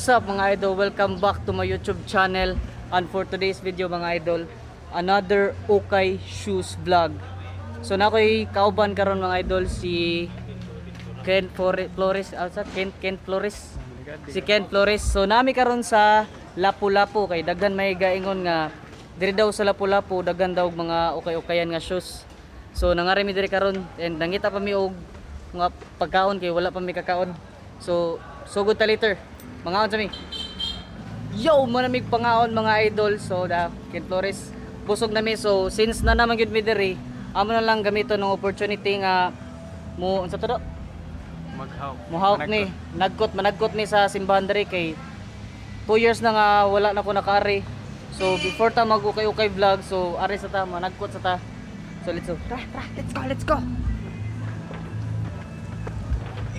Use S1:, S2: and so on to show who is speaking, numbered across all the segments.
S1: What's up, mga idol? Welcome back to my YouTube channel. And for today's video, mga idol, another Ukay Shoes vlog. So na ako'y kauban karon, mga idol, si Ken Flores, ah, sa Ken Ken Flores. Si Ken Flores. So nami karon sa Lapu-Lapu kay daghan may gaingon nga diri daw sa Lapu-Lapu daghan daw mga ukay-ukayan nga shoes. So nangari mi diri karon and nangita pa mi og mga pagkaon kay wala pa mi kakaon. So sugod ta later. Mangaon sa mi. Yo, manamig pangaon, mga idol. So da Ken Flores, busog na mi. So since na naman gyud mi diri, amo na lang gamiton ng opportunity nga mo unsa to do?
S2: Maghawk.
S1: Muhawk ni, nagkot, managkot ni sa simbahan diri kay 2 years na nga wala na ko nakaari. So before ta mag ukay-ukay vlog, so ari sa ta managkot sa ta. So let's go. Tara, tara, let's go, let's go.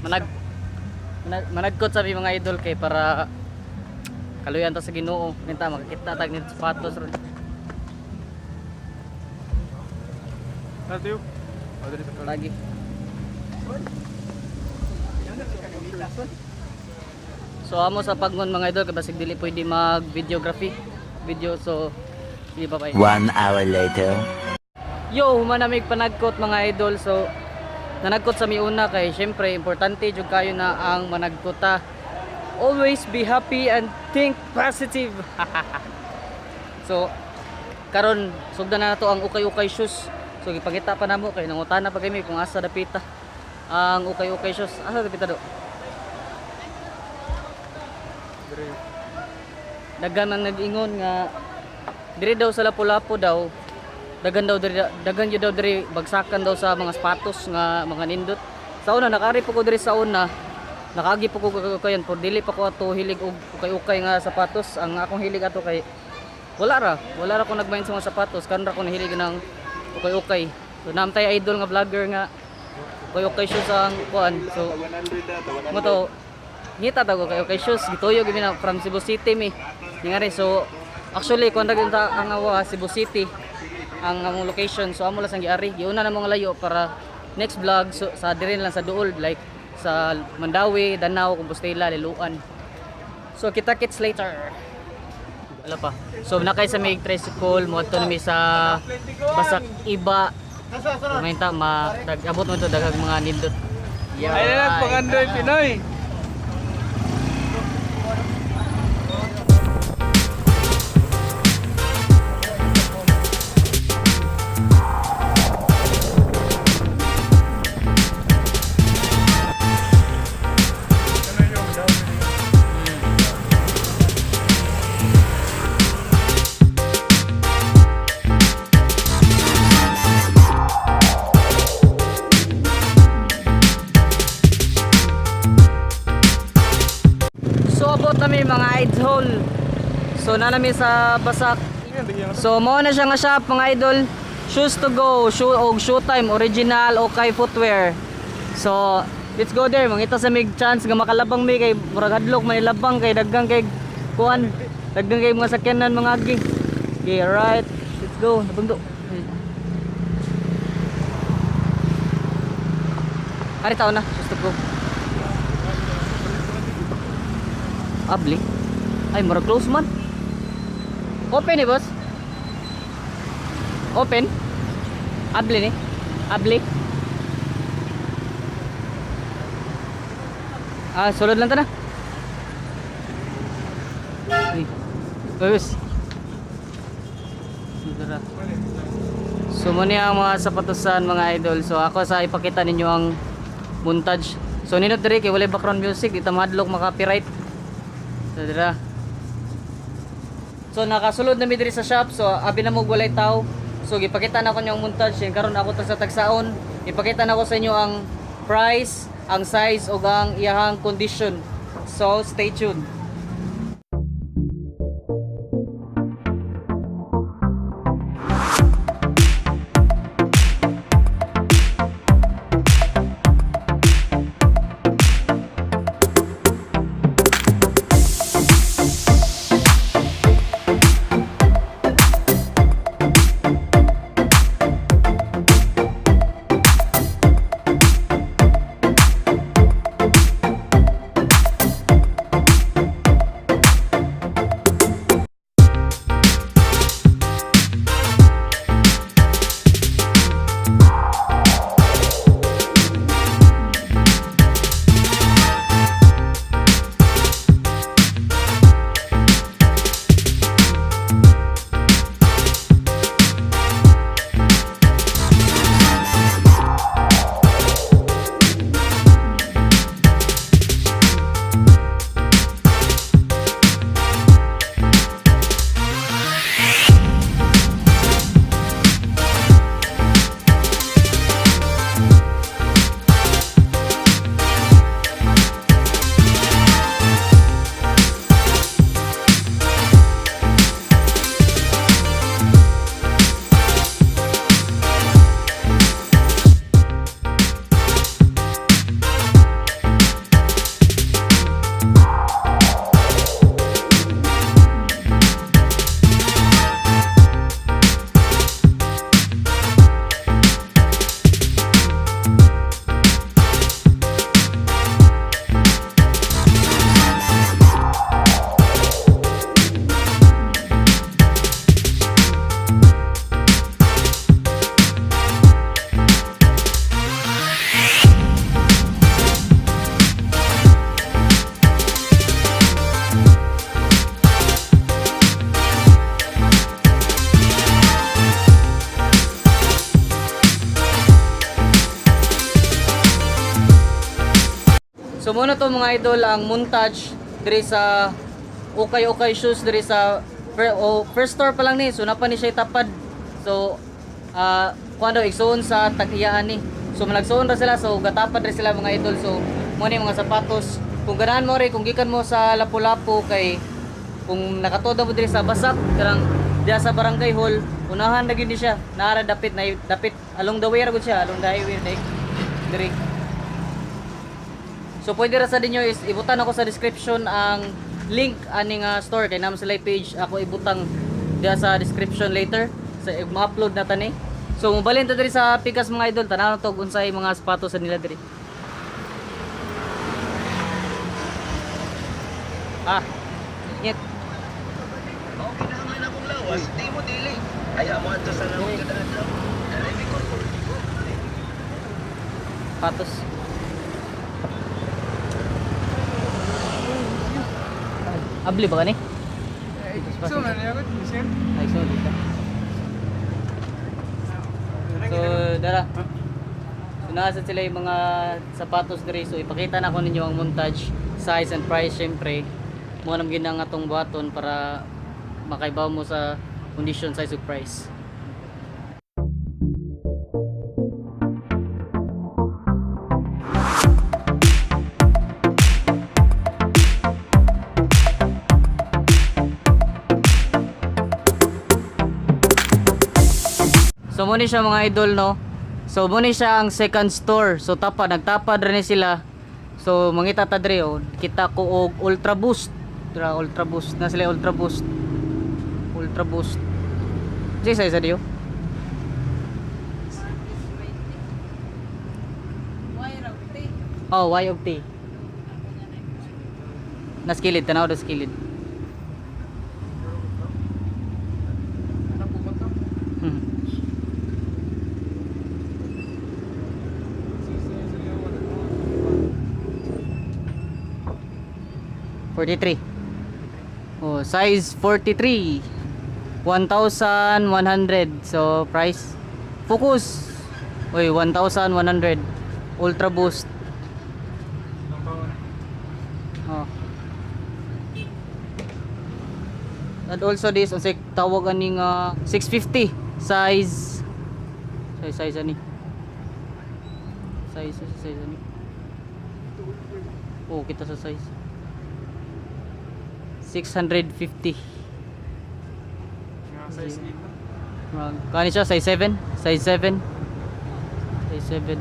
S1: Manag managkot sa mi, mga idol, kay para kaluyan ta sa Ginoo. Minta makakita tag ni sapatos ron.
S2: Tayo. O, diri sa
S1: Lagi. So amo sa pagnon, mga idol, kay basig dili pwede mag videography video, so sige, bye bye.
S3: One hour later.
S1: Yo, humanamig panagkot, mga idol. So nanagkot sa miuna kay syempre importante jud kayo na ang managkota. Always be happy and think positive. So karon sugdan na nato ang ukay-ukay shoes. So gipangita pa namo kay nangutana pa kami kung asa dapita ang ukay-ukay shoes. Asa dapita do?
S2: Diri.
S1: Daghan man nag-ingon nga diri daw sa Lapu-Lapu daw daghan daw diri, daghan gyud daw diri bagsakan daw sa mga sapatos nga mga nindot. Sa una nakaari po ko diri, sa una nakaagi po ko kayan por dili pa ko ato hilig og ukay-ukay nga sapatos. Ang akong hilig ato kay wala ra ko nagmain sa mga sapatos. Karon ra ko nahilig ng ukay-ukay. So naamtay idol nga vlogger nga ukay-ukay shoes ang kuan. So mo to ngita ta ko kay okay shoes, gituyo gyud mi na from Cebu City mi ngari. So actually kuan ra gyud ta ang awa Cebu City ang among location, so amo lang sang giari, giuna na mga layo para next vlog, so, sa diri na lang sa duol, like sa Mandawi, Danao, Compostela, Liloan. So kita kits later. Wala pa. So nakay sa may tricycle mo adto mi sa Basak Iba. Kumain ta, ma abot mo to daghang mga nindot. Yeah.
S2: Ay na pangandoy Pinoy.
S1: So abot kami, mga idol. So na nami sa Basak. So mo na siya nga shop, mga idol. Shoes to go, shoe og shoe time, original okay footwear. So let's go there. Mangita sa mig chance nga makalabang mi kay murag hadlok man ilabang kay daggang kay kuan, daggang kay mga sakyanan mga agi. Okay, alright. Let's go. Nabungdo. Ari tao na, shoes to go. Abli. Ay, murag close man. Open eh, boss. Open. Abli ni. Abli. Ah, sulod lang ta na. Ay. Boss. Tara. So mo ni ang mga sapatosan, mga idol. So ako sa ipakita ninyo ang montage. So nindot diri kay walay background music, di ta mahadlok maka-copyright. So dira. So nakasulod na mi diri sa shop. So abi na mo walay tao. So gipakita na ko niyo ang montage and karon ako ta sa tagsaon. Ipakita na ko sa inyo ang price, ang size ug ang iyahang condition. So stay tuned. So muna to, mga idol, ang montage diri sa Ukay Ukay Shoes diri sa first store pa lang ni. So napa ni siya tapad. So kuan daw igsuon sa tag-iyaan ni. So malagsuon ra sila, so gatapad ra sila, mga idol. So mo ni mga sapatos. Kung ganahan mo rin, kung gikan mo sa Lapu-Lapu, kay kung nakatuod mo diri sa Basak karang diya sa barangay hall, unahan na gyud ni siya. Naara dapit na dapit along the way ra gud siya, along the highway like diri. So pwede ra sa ninyo is ibutan ako sa description ang link ani nga store kay naman sila page, ako ibutang diya sa description later sa ma-upload na tani. So mobalhin ta diri sa pikas, mga idol, tan-aw to unsay mga sapatos sa nila diri. Ah. Nyet.
S3: Mao kinahanglan akong lawas, di mo dili. Ay amo adto sa lawom kada adlaw. Ko.
S1: Sapatos. Abli ba kani?
S2: So na niya ko, sir.
S1: Ay, sorry. So, dara. So, nasa sila yung mga sapatos diri. So, ipakita na ko ninyo ang montage, size and price, syempre. Mo nang ginang atong buhaton para makaibaw mo sa condition, size ug price. So mo ni siya, mga idol, no. So mo ni siya ang second store. So tapa nagtapad rin ni sila. So mangita ta diri, oh, kita ko og Ultra Boost. Dra Ultra Boost na sila, Ultra Boost. Ultra Boost. Di size diyo? Oh, Y of T. Nas kilid, tanaw das kilid. 43. Oh, size 43. 1,100. So, price. Focus. Uy, 1,100. Ultra Boost. Oh. And also this, ang tawag aning 650 size size size ani. Size size size ani. Oh, kita sa size. 650.
S2: Nga size 8 na.
S1: Kani siya size 7, size 7. Size 7.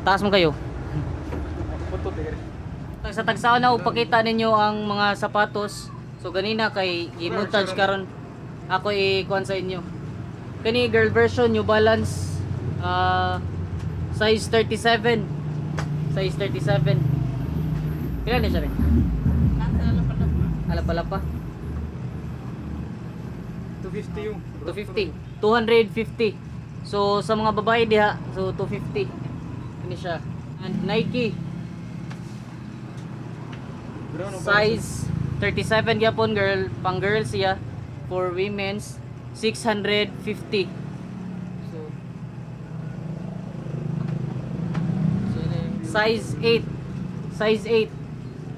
S1: Taas mo kayo.
S2: Puto tigre.
S1: Sa tagsaon na upakita ninyo ang mga sapatos. So ganina kay gi-montage, karon ako i-kuan sa inyo. Kani girl version New Balance, size 37. Size 37. Pila ni siya rin? Ala pala pa.
S2: 250 yung.
S1: 250. 250. So sa mga babae diha, so 250. Kani siya. And Nike
S2: Brown o
S1: size 37 gyapon girl, pang girl siya, for women's 650. So size 8. Size 8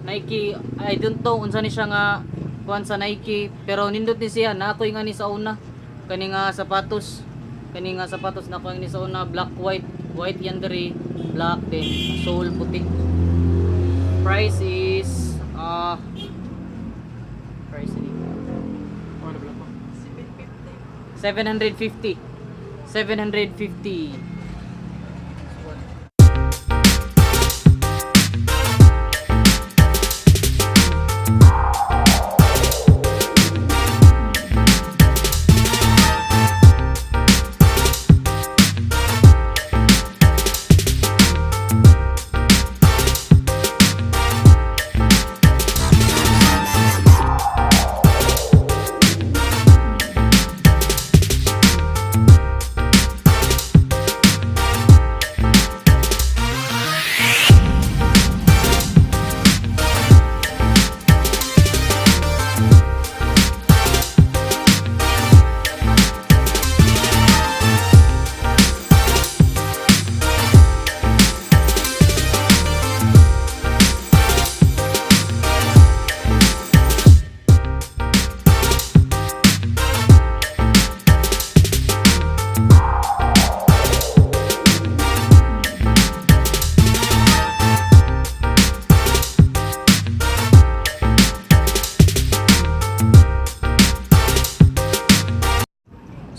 S1: Nike, I don't know unsa ni siya nga kuan sa Nike, pero nindot ni siya na ako nga ni sa una kani nga sapatos, kani nga sapatos na ako ni sa una, black, white, white yan diri, black din sole puti. Price is price ni
S2: Oh, ano pa?
S1: 750. 750.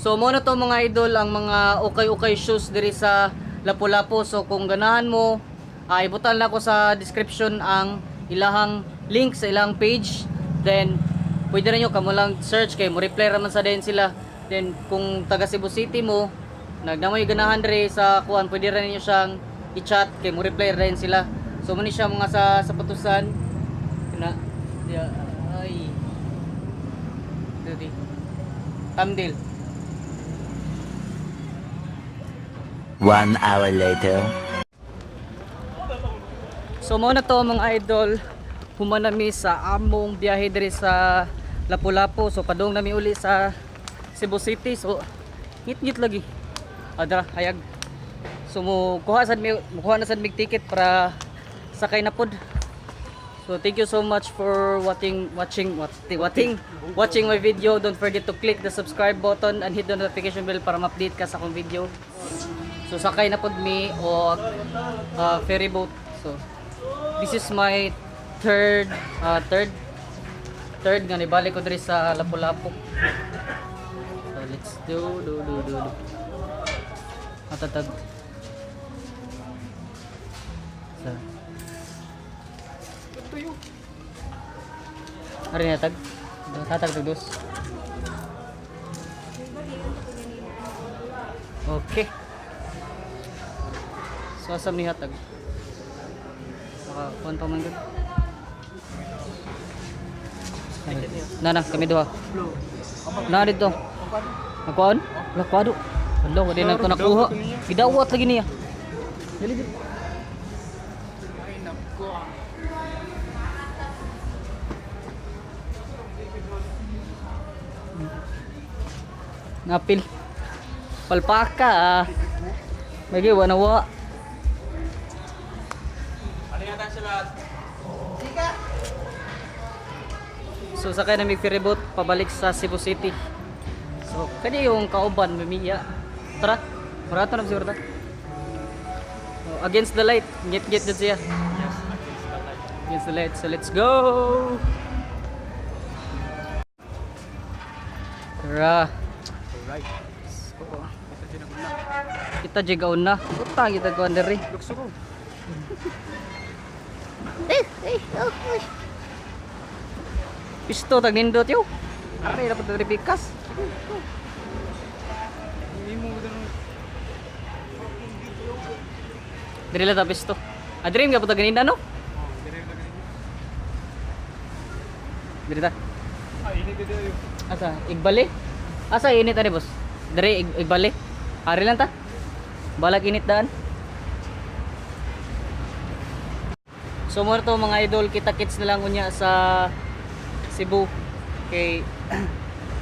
S1: So mo na to, mga idol, ang mga ukay-ukay shoes diri sa Lapu-Lapu. So kung ganahan mo, ibutan na ko sa description ang ilahang link sa ilang page. Then pwede na nyo kamo lang search kay mo reply raman sa din sila. Then kung taga Cebu City mo, nagnamoy ganahan diri sa kuan, pwede ra ninyo siyang i-chat kay mo reply rin sila. So mo ni siya mga sa sapatusan na ya, ay dili thumbnail.
S4: 1 hour later.
S1: So mo na to, mga idol, human nami sa among biyahe diri sa Lapu-Lapu. So padung nami uli sa Cebu City. So ngit-ngit lagi. Adra hayag. So mo kuha sad mi, mukuha na sad mig ticket para sakay na pod. So thank you so much for watching watching watching watching watching my video. Don't forget to click the subscribe button and hit the notification bell para ma-update ka sa akong video. So sakay na pod mi og ferry boat. So this is my third third nga nibalik ko diri sa Lapu-Lapu. So let's do do do do do. Matatag. So
S2: Ito yung.
S1: Ari na tag. Tatag tag dos. Okay. So asam ni hatag? Maka kuan pa man gud. Na na kami duha. Na dito. Nakuhaan? Wala kwado. Wala, wala na ito nakuha. Gidawat lagi niya. Dali dali.
S2: Ay, nako.
S1: Ngapil. Palpaka ah. Magi wa na wa.
S2: Ano yata sa lahat?
S1: So sakay na mig ferry boat pabalik sa Cebu City. So kani yung kauban mamiya. Tara, murato na siguro ta. So, against the light, ngit-ngit jud siya.
S2: Yes, against the light.
S1: Against the light. So let's go. Tara.
S2: Alright.
S1: So,
S2: Ito din ako na.
S1: kita jigaw na. Puta kita kuan diri.
S2: Lukso ko.
S1: Eh, Pisto tag nindot yo. Are dapat diri pikas.
S2: Hindi mo ganun.
S1: Diri lang ta pisto. Ah, diri nga puta ganinda no?
S2: Oh, dire na ganun.
S1: Diri ta.
S2: Ah, init dito yun.
S1: Asa igbali? Asa init ani, boss? Diri igbali. Ari lang ta. Balag init daan. So mo to, mga idol, kita kits na lang unya sa Cebu kay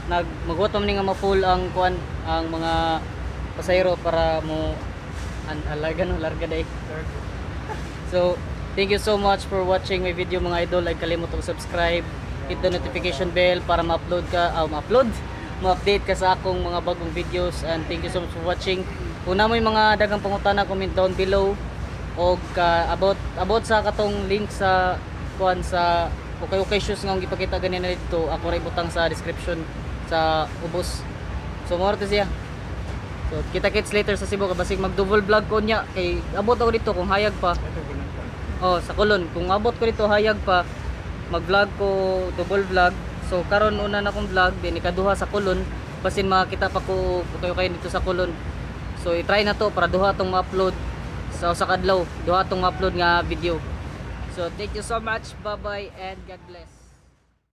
S1: nag maggutom ni nga ma-full ang kuan, ang mga pasahero para mo an alarga no, larga day. So, thank you so much for watching my video, mga idol. Ay kalimot og subscribe, hit the notification bell para ma-upload ka, ma-upload, ma-update ka sa akong mga bagong videos, and thank you so much for watching. Kung na mo'y mga dagang pangutana, comment down below og about about sa katong link sa kuan sa okay okay shoes nga akong gipakita ganina dito, ako ra ibutang sa description sa ubos. So mo to siya. So kita kits later sa Cebu, basig mag double vlog ko niya kay abot ako dito kung hayag pa.
S2: Ito ganun pa.
S1: Oh, sa Colon. Kung abot ko dito hayag pa, mag-vlog ko double vlog. So karon una na akong vlog, then ikaduha sa Colon, basin makita pa ko kayo kayo dito sa Colon. So i-try na to para duha tong ma-upload sa usa ka adlaw, duha tong ma-upload nga video. So thank you so much. Bye-bye and God bless.